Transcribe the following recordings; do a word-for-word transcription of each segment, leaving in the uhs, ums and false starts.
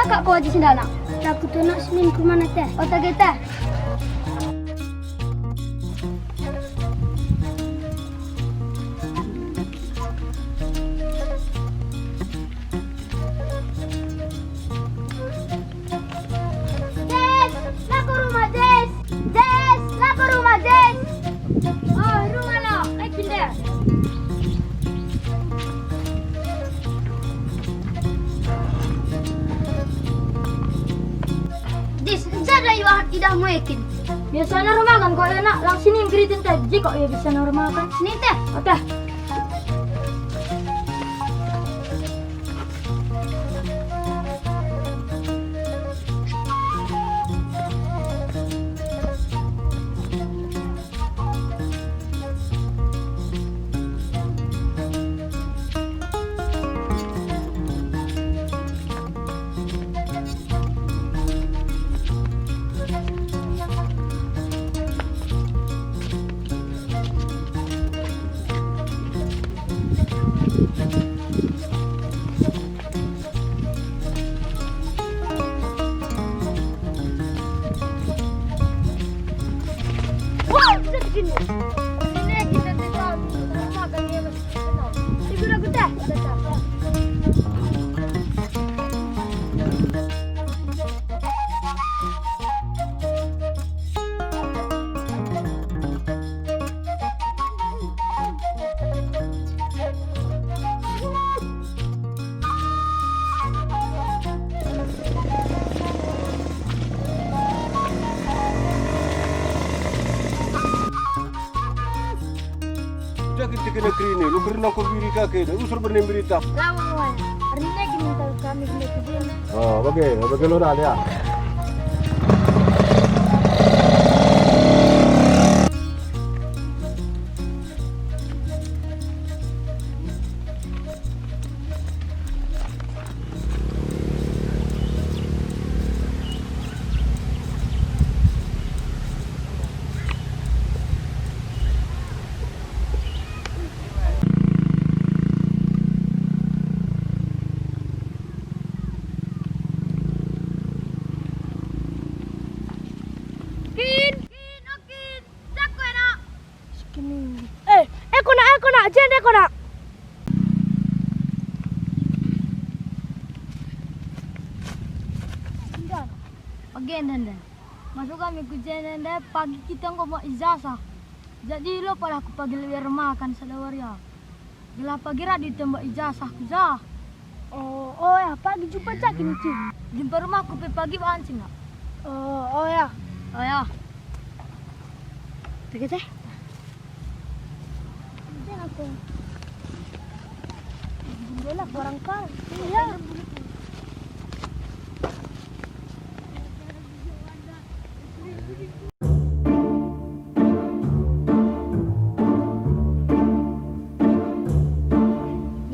Kak, ko aja sendalna. Aku tuh nak senin ke mana teh? Otak kita. Des, la ku rumah, Des. Des, la ku rumah, Des. Oh, rumah lo, kai kin, Des? Des, jada iwahat idahmu e kin? Biasana rumah kan kok enak, lang sini ngeritin teh, ji kok ia bisa rumah kan? Sini teh. Oke. Wah, bisa begini. Ini kita tidak makan ya, Mas. Ini gula gula. Udah kita kena kerina, lu kerina kau biri kake, dah usur benem berita. Lawan, weh. Hari ini kita kami kena kerina. Oh, bage, bage lo dah, ya. Kin, kin, oh, kin. Jaku enak. Sikini. Eh, eh, kona, eh, kona, jen, eh, kona. Enggak. Pagi enda, enda. Masuk kami ku jen enda, pagi kita enggo mau ijazah. Jadi lo pala aku pagi lebih makan sada wari ya. Gelah pagi radu itembak ijazah ku jah. Oh, oh ya, pagi jumpa cak kini, Cing. Jumpa rumahku pe pagi bahan, Cing, nak. Oh, oh ya. Oh ya. Begitu, eh? Jangan aku. Jumpa lah, kurang kau. Iya.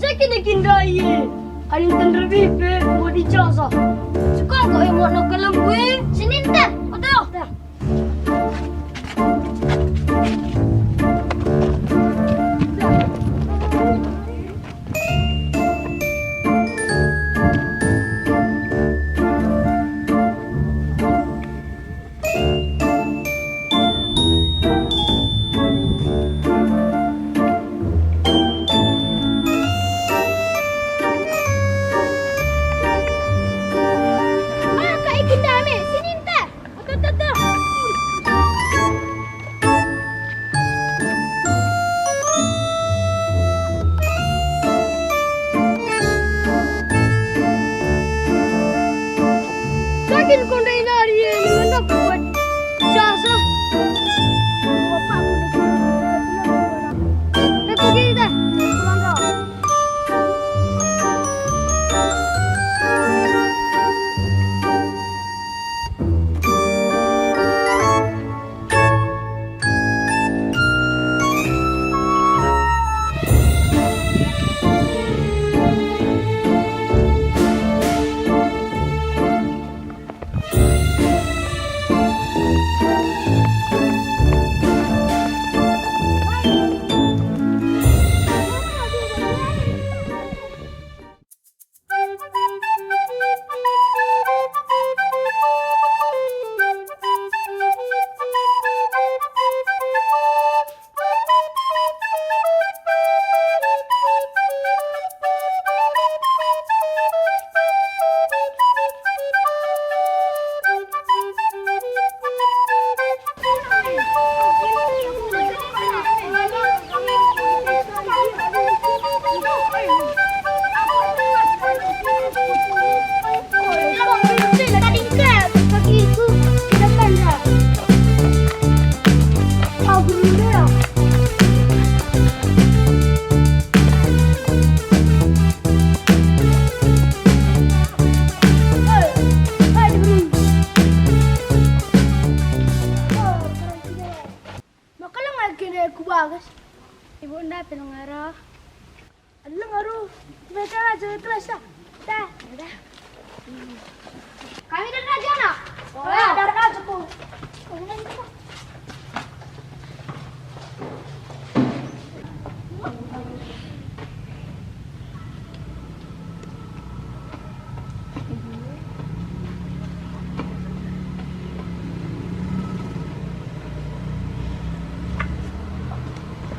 Jaki de kin ndai e, adi tenrebi pe enggo dijazah. Sekongkok e muatna kelembu e, sini ntah, otoh. Ah, Kak Ikin dame, sini ntah. Oke, oke, oke. Yakin kau ndai nari e, ngenap buat jasa. Bapakku udah pulang. Tapi kita pulang, kau. Ara. Eleng aru. Mereka aja kelas dah. Dah, dah. Kami dan raja, nak. Oh, ya, dan rajaku.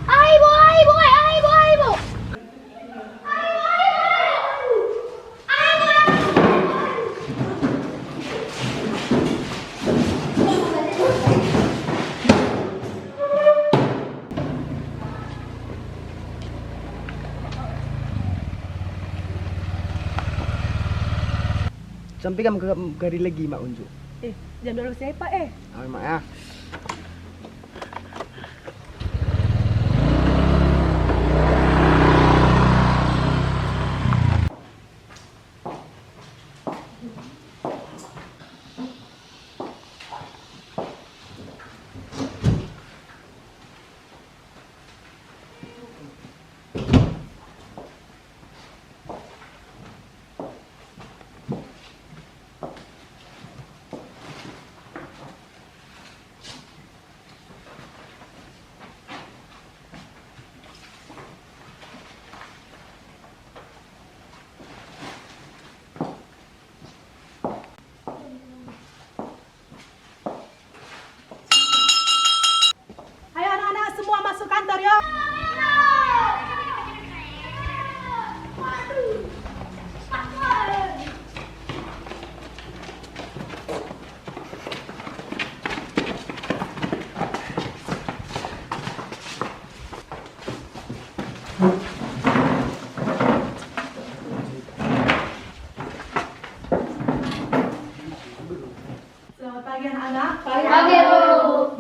Ai, bo, ai, bo, ai, bo, ai, bo. Sampe kam ke, kari lagi mak unjuk. Eh, jam dua belas sepa, eh. Ayo, Mak, ya. Ayo anak-anak semua masuk kantor, yo. Selamat pagi, anak-anak. Pagi, Bu.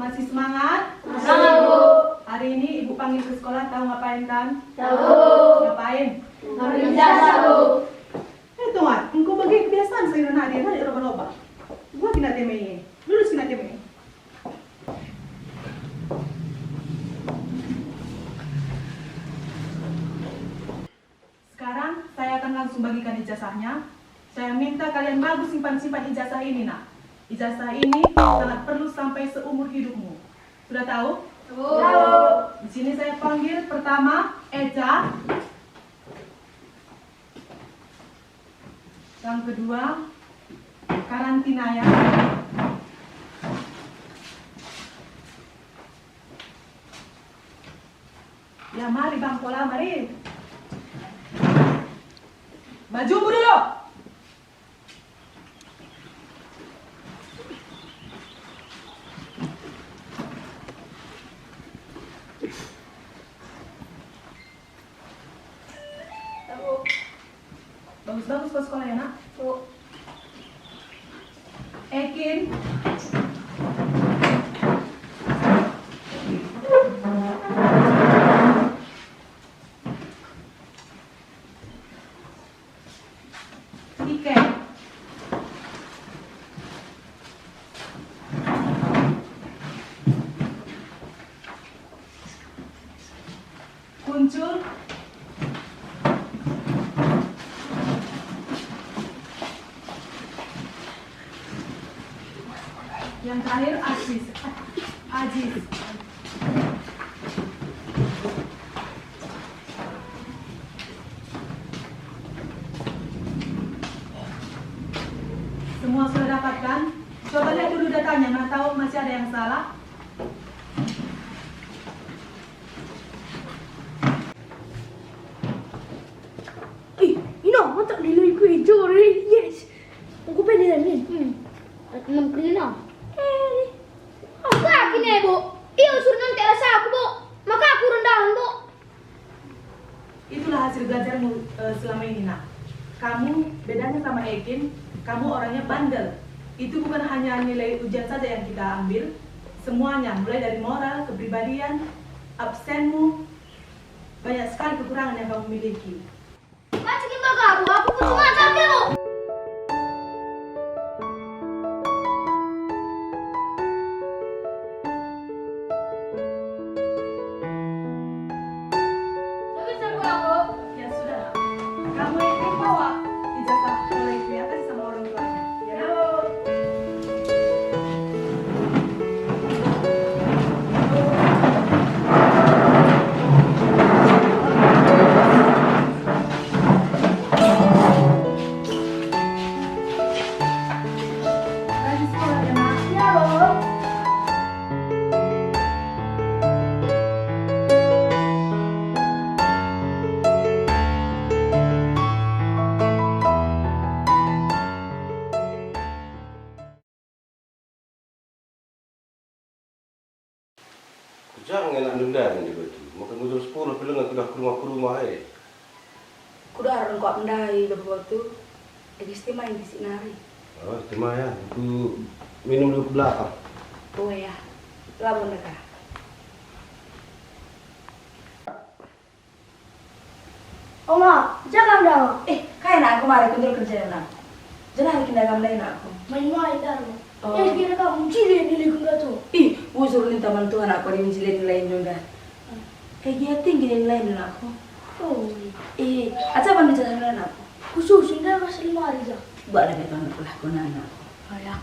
Masih semangat? Semangat, Bu. Hari ini Ibu panggil ke sekolah, tahu ngapain, kan? Tahu. Ngapain? Ngambil ijazah, Bu. Eh, Tumat, engko bage kebiasaan sehari nari, nari roba-roba. Buat kena teme, lulus kena teme. Sekarang saya akan langsung bagikan ijazahnya. Saya minta kalian bagus simpan-simpan ijazah ini, nak. Ijazah ini sangat perlu sampai seumur hidupmu. Sudah tahu? Tahu. Di sini saya panggil pertama Eca. Yang kedua, Karantina, ya. Ya, mari, Bang Pola, mari. Bajumu dulu. Bagus-bagus kau sekolah ya, Nak? Ekin. Ike. Kuncul. Yang terakhir, Ajis. Ajis. Semua sudah dapat, kan? Coba lihat dulu datanya, mana tahu masih ada yang salah. Eh, ina, mantap nilaiku, eh, jore, yes. Engko pe nilai min. Hmm. Enem kerina. Eh. Apa kine, Bu? Ia usuren nontek rasa aku, Bu. Maka aku rendahen, Bu. Itulah hasil belajarmu, eh, selama ini, Nak. Kamu bedanya sama Ekin, kamu orangnya bandel. Itu bukan hanya nilai ujian saja yang kita ambil, semuanya, mulai dari moral, kepribadian, absenmu, banyak sekali kekurangan yang kamu miliki. Banci kin bage aku, aku kucuma capek, Bu. Rumah ke rumah e. Kuda arah engkau ndai, Bapa Batu. Egi stima yang bisik nari. Oh, stima ya. Aku minum dulu ke belakang. Oh ya. Labun deka. Oma, jangan dong. Eh, kai anakku, mari kundul kerja anakku. Jenari kin dagam lain anakku. Main-main dah. Oh. Eh, kira kamu cilin nilai guna tuh. Ih, bujur ninta man Tuhan aku adi menjilin lain juga. Kayak gia tinggi nilai anakku. Oh. Eh, aja bandu jalan anakku. Khusus indah mas limari ja. Buat ada beton lah guna anakku. Oh ya.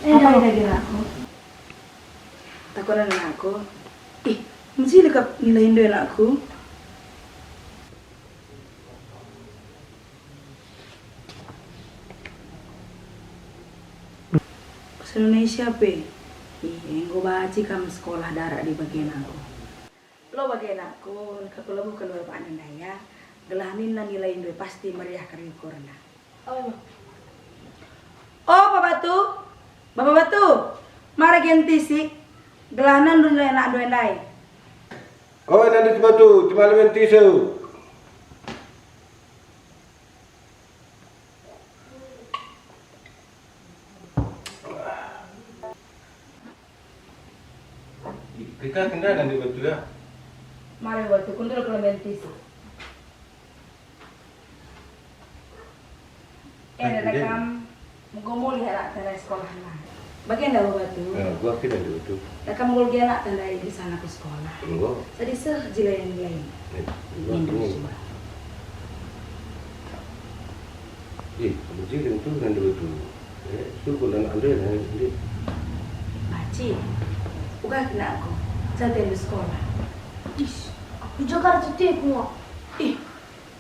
Apa yang lagi anakku? Takonan anakku. Ih, mejile kap nilai ndo anakku. Bahasa Indonesia pe. Ih, enggo banci kam sekolah darak di bagian aku. Lo bage anakku, enggo kulabuhken bapa ndai ya, gelah ninna nilai ndai pasti meriah kari ukurna. Oh, Bapa Batu, Bapa Batu, mari gen tisik, gelah nandu nilai anak ndai. Oh, nandu Batu, cuma lewen tisu. Kika kendaraan di Batu ya? Mari Batu, kundul ke lemen tisu. Eh, ada kam mego mulih anak tanda sekolah lah. Bagian dah Batu. Ya, gua kira di Batu. Ada kam mego anak tanda di sana ke sekolah. Enggak. Tadi seh jilain-jilain. Eh, gua Minum ini. Semua. Ih, kamu jiling tuh ngan dulu tuh. Eh, suruh anak ande, anak ande. Baci, uga kena aku, janten di sekolah. Ih, aku Jakarta te ku. Ih,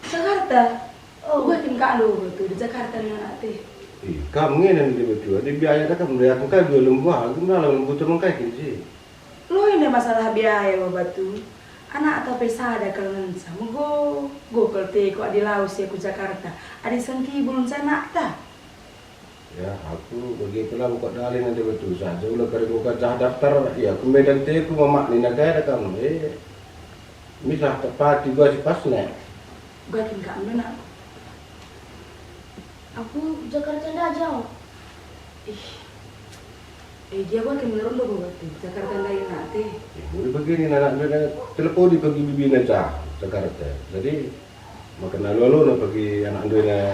Jakarta? Oh. Uga kin kak lu tuh di Jakarta dengan anak te. Ih, kamu ngena nih betul. Ada biaya dah kamu, aku kan dua lembu, aku malah lembu temen kayak gini sih. Loi nda masalah biaya, Bapa Batu. Anakta pe sada kal ngenca, mego, go kal teko adi lawes ia ku Jakarta, adi sengkibul ngenca anakta. Ya, aku bage pe la kukat dalih nande Batu saja, ula kari kukat jah daftar, ya, aku medan teko mamak nina kai da kam, eh, misah tepati gua si pas ne. Uga kin kak mena. Aku Jakarta ndaja. Ih. Eh, gia bage menurutndu, Bapa Batu, Jakarta ndai enak te? Eh, mulai begini, anak dia telepon di pagi bibina jah Jakarta. Jadi, makan lalu-lalu na pagi anak dia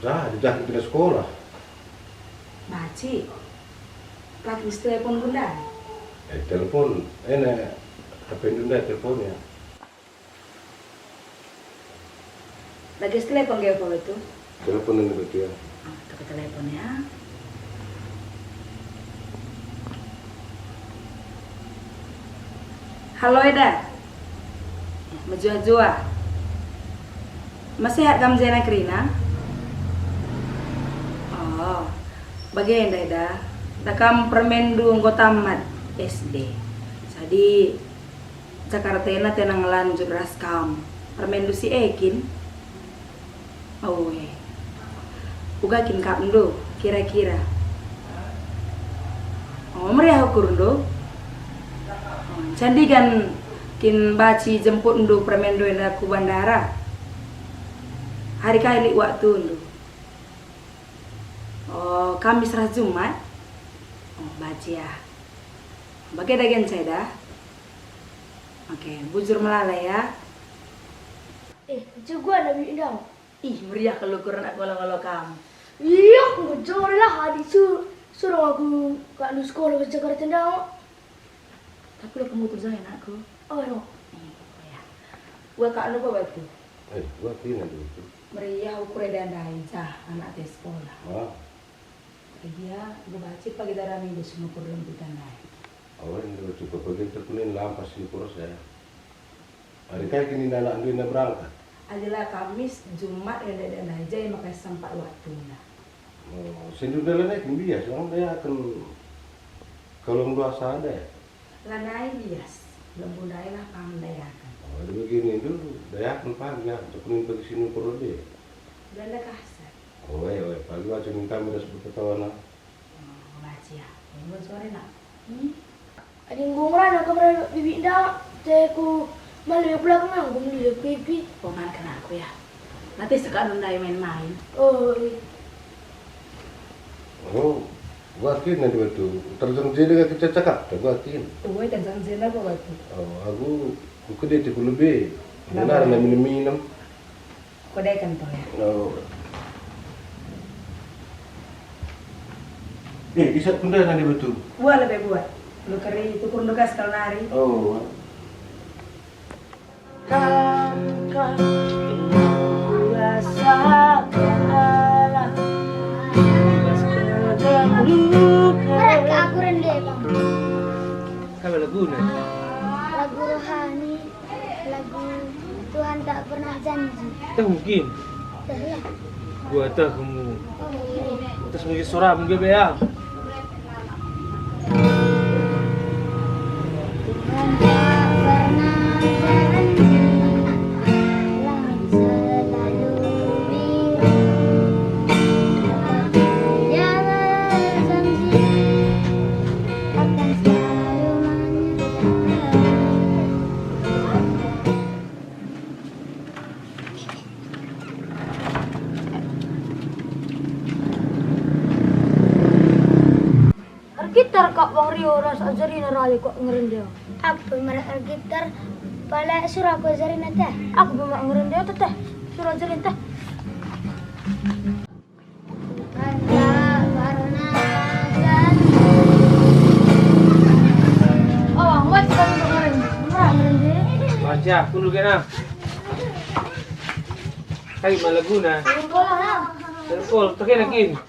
jah, di jah kita sekolah. Baci. Lagi mesti telepon guna. Eh, telepon, eh, na, H P guna telepon ya. Lagi telepon gak apa itu? Telepon ini betul ya. Oh, tapi telepon ya. Halo, Eda. Mejuah-juah. Mesehat kam jena kerina? Oh, bagenda, Eda. Da kam permendu enggo tamat S D. Jadi, Jakarta ena tenang lanjut ras kam. Permendu si e kin? Awe. Uga kin kapndu, kira-kira? Oh, meriah ukurndu? Oh, nca ndigan kin baci jemputndu permendu enda ku bandara? Hari kai lit waktundu? Oh, Kamis ras Jumat? Oh, baci ah. Bage dage nca eda? Oke, bujur melala ya. Eh, jagoan Nabi Endang. Ih, meriah kal ukur anak ngolo-ngolo kam. Iya, ngejore lah, adi su-, suruh aku kak lu sekolah ke Jakarta Endang. Tapi lo kemutu saya anakku. Oh, no. Iya, ya. Gua kak lu bawa itu. Eh, gua kena dulu. Meriah ukur eda ndai jah anak te sekolah. Wah. Gia, enggo bacit pagi darami enggo si ngukur lembu tandai. Awen enggo cukup bagi terkunin lampas ngukur saya. Hari kai kin anak ndai berangkat? Adalah Kamis, Jumat, enda-enda ndai, jadi makai sempat waktuna. Oh, sendur dalan e kin bias, orang dia akan kalau dua sada ya? Lanai bias, lembu ndai lah pang ndai akan. Adi begini, ndu dayaken pagi, ya, untuk kunin bagi sini perlu deh. Belanda kasar. Oe, oe, pagi baca minta miras berketawa, nah. Oh, baca, ya. Ini buat suara, nak. Hmm? Adi enggo ngerana kam ras bibik enda, teku malu ya pulang nang, enggo melilit ku ipi. Oh, man kena aku, ya. Nanti sekarang ndai main-main. Oh, iya. Oh, gua kin nanti batu. Terjeng jeda kaki cakap, gua kin. Oh, terjeng jeda apa batu? Oh, aku, ku kede ku lebe. Kenapa? Benar, minem-minem. Kodeken toh, ya. Oh. Eh, isap kunda nande betul. Buah lebe buah. Lu keri tukur ndegas kal nari. Oh. Kam, kam, rasa kalah. Berat ke aku rende, Bang. Apa laguna? Lagu rohani. Lagu Tuhan Tak Pernah Janji. Teh mungkin. Teh lah. Gua teh kamu. Oh, iya. Terus mungkin suara mungkin be ya. Tuhan tak pernah janji, langit selalu biru. Tetapi Dia berjanji akan selalu menyertai. Ergitar kak Bang Rio ras ajarina raya kak ngerende. Aku pe mara ergitar, pala sura aku ajarina teh. Aku pe mara ngerende teh, sura ajarina teh. Tuhan tak pernah janji. Oh, wajib kan untuk ngerende. Mara ngerende. Baca, aku dulu kena. Kai malah guna. Tengkol, tengkol, tengkol.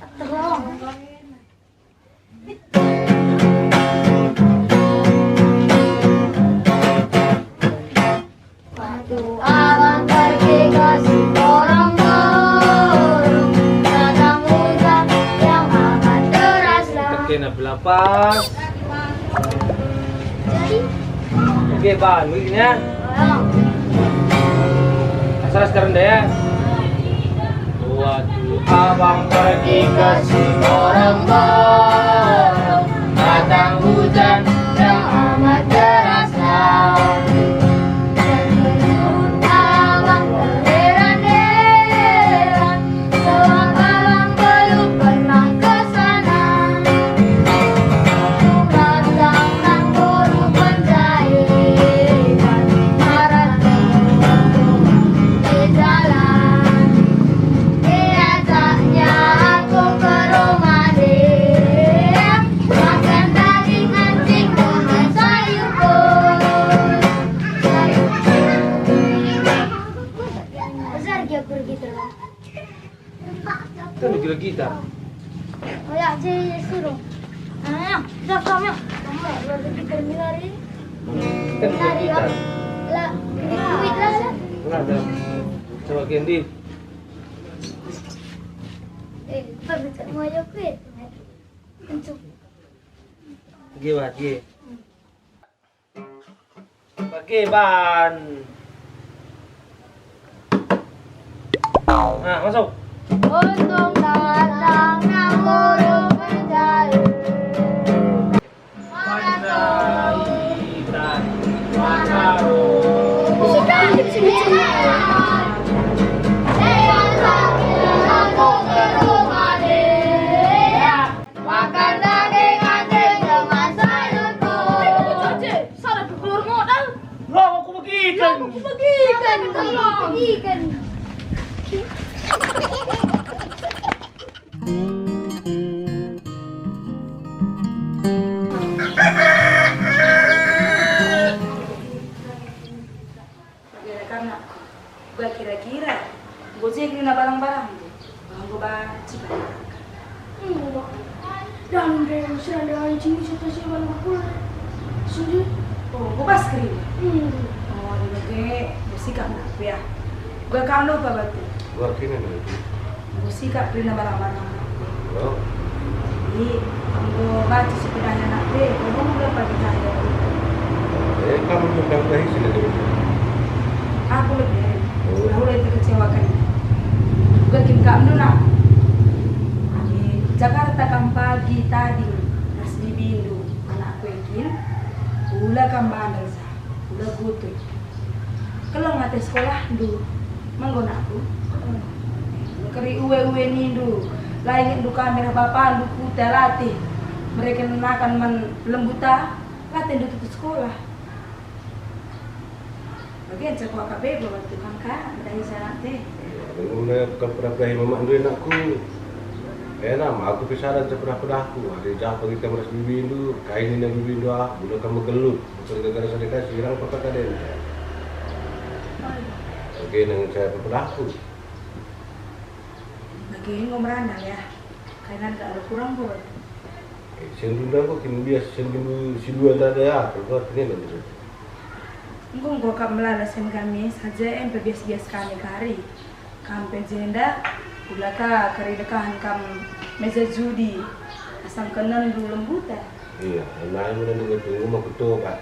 Waktu abang pergi ke si gorong-gorong, datang hujan yang amat deras lah. Kena belapas. Jadi, oke, Bang, begini ya. Asal sekarang deh ya. Waktu abang pergi ke si gorong-gorong, datang hujan yang amat deras lah. Dan menurut abang terheran-heran, sebab abang belum pernah ke sana. Datang nang guru penjahit, marat di jalan. Diajaknya aku ke rumah dia, makan daging anjing dengan sayur kol. Sayur kol. Besar dia pergi terus. Kan kira kita. Oh ya, jadi suruh. Ah, ya, sudah, sudah, ya. Kamu ya, dua kali terminal ini. Kan kira kita. Lah, duit lah, lah. Lah, dah. Coba Kendi. Eh, kita bisa mau ya, kuit. Kencuk. Gila, gila. Bage ban. Nah, masuk. Untung datang nang guru penjahit. Makan daging anjing dengan sayur kol. Salah keluar modal. Lah, aku begiken. Aku begiken. Aku begiken. Bage kam nakku, uga kira-kira, enggo je kerina barang-barangndu, enggo banci ka. Enggo, Mak. Dan deng serana ncing seta si barang kul. Sudi? Oh, enggo bas kerina? Enggo. Oh, adi bage, enggo sikap nakku ya. Uga kam lupa batu. Uga kerina batu. Enggo sikap kerina barang-barang. Oh. Jadi, enggo banci si pedahna anak pe, enggo uga pagi cahaya. Eh, kamu tentang tadi sini dulu. Aku lebe, hula-hula itu kecewakan. Bukan kin kam dulu, nak. Di Jakarta kam pagi tading ras bibindu, anakku e kin. Hula kam bandel sa, hula gutut. Keleng ate sekolahndu, menggo nakku. Keri uwe-uwe nindu, la ingetndu kami ras bapandu kute latih mereken nakan man lembuta, la tendu tutus sekolah. Bage nca kuakap e baba tukang ka, ndahi sanak te. Enggo me kam pedah-pedahi mamakndu anakku. Ena ma aku pe sada nca pedah-pedahku, adi jah pagi kam ras bibindu, kai nina bibindu ah, guna kam megelut, bukan gara-gara sada kasirang perkakadenta. Bage nang nca pepedahku. Bage enggo merandal ya, kai nanda alu kurang bot. Eh, sendunda enggo kin bias sendundu si dua ndada ya, perbuat kene lho. Enggo, enggo kap melala sen kami saja, em pe bias-bias kami kari. Kam pe jenda, kula ka keri dekahen kam meja judi, asangken ndu lembuta. Iya, emang mulai nunggu tunggu mau kutobat.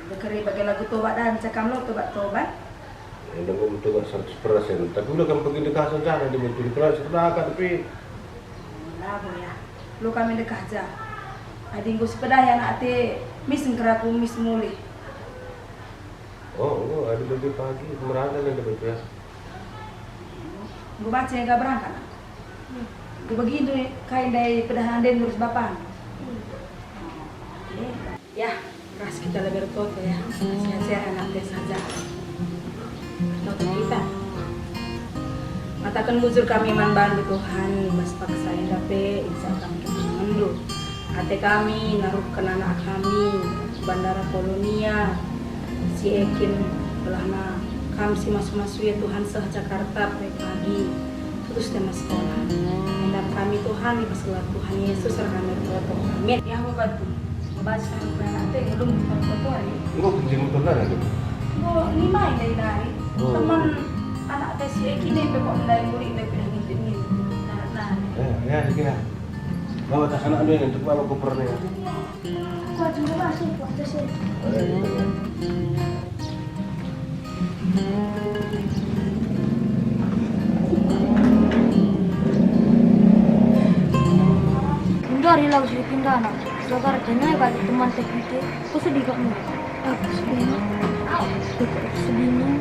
Dekeri bage lagu tobat dan cakam lo tobat-tobat. Enda enggo kutobat seratus persen. Tapi ula kam pegi dekah saja nanti betul persen sedakan tapi. Labo ya. Lo kami dekah ja. Adi enggo sipedahi anak ate, mis engkeraku mis mulih. Oh, enggo, adi bagi pagi, merangkal enda betul ya. Enggo baca ega berangkat. Enggo begindu kai ndai pedahan den ngurus bapan. Ya, ras kita lebe ertoto ya. Sehat-sehat anak ate saja. Ertoto kita. Ngataken bujur kami man bandu Tuhan, i bas paksa enda pe idah kami kesenangenndu. Ate kami naruhken anak kami ku Bandara Kolonia, si e kin gelahna kam si masu-masu ia Tuhan seh Jakarta pagi-pagi, tutus tema sekolah. Endap kami Tuhan, i bas gelar Tuhan Yesus, kami ertoto. Amin. Ya, aku bantu. Baca sama anak ate, belum kita foto hari. Enggo kunci motor nari. Enggo, lima ini dari. Oh. Teman anak ate si e kin pe kok ndai murid ndai pindah ngintin-ngintin. Nah, nah. Ya, ya, ya. Bawa tas anak dulu ini, untuk bawa kopernya. Kuat juga masuk, kuat sih. Enda rila usir pindana, sabar jenai bagi teman tekite, ku sedih kak mu. Aku sedih. Aku sedih.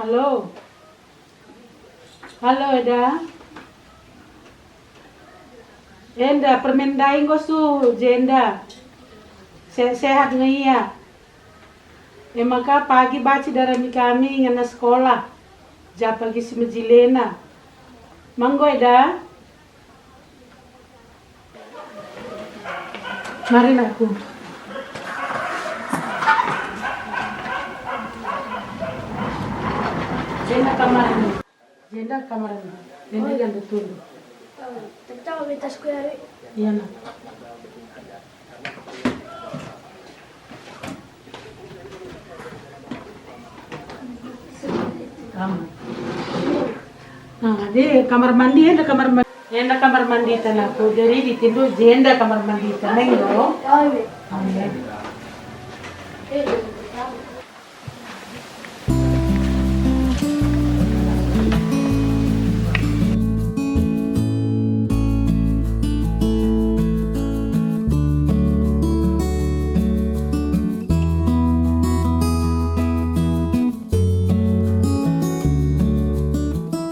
Halo. Halo, Eda. Enda, permen ndai enggo suh, jenda. Sehat-sehat nge ia. E maka pagi banci darami kami ngena sekolah, ja pagi si mejilena. Manggo eda? Mari aku. Jenda kamarna. Jenda kamarna. Jenda ganda tundu. Tetap betas ku hari. Iya, nak. Kamar. Nah, di kamar mandi, ada kamar mandi. Enda kamar mandi tanahku, jadi ditindu jenda kamar mandi taneng dong. Amin.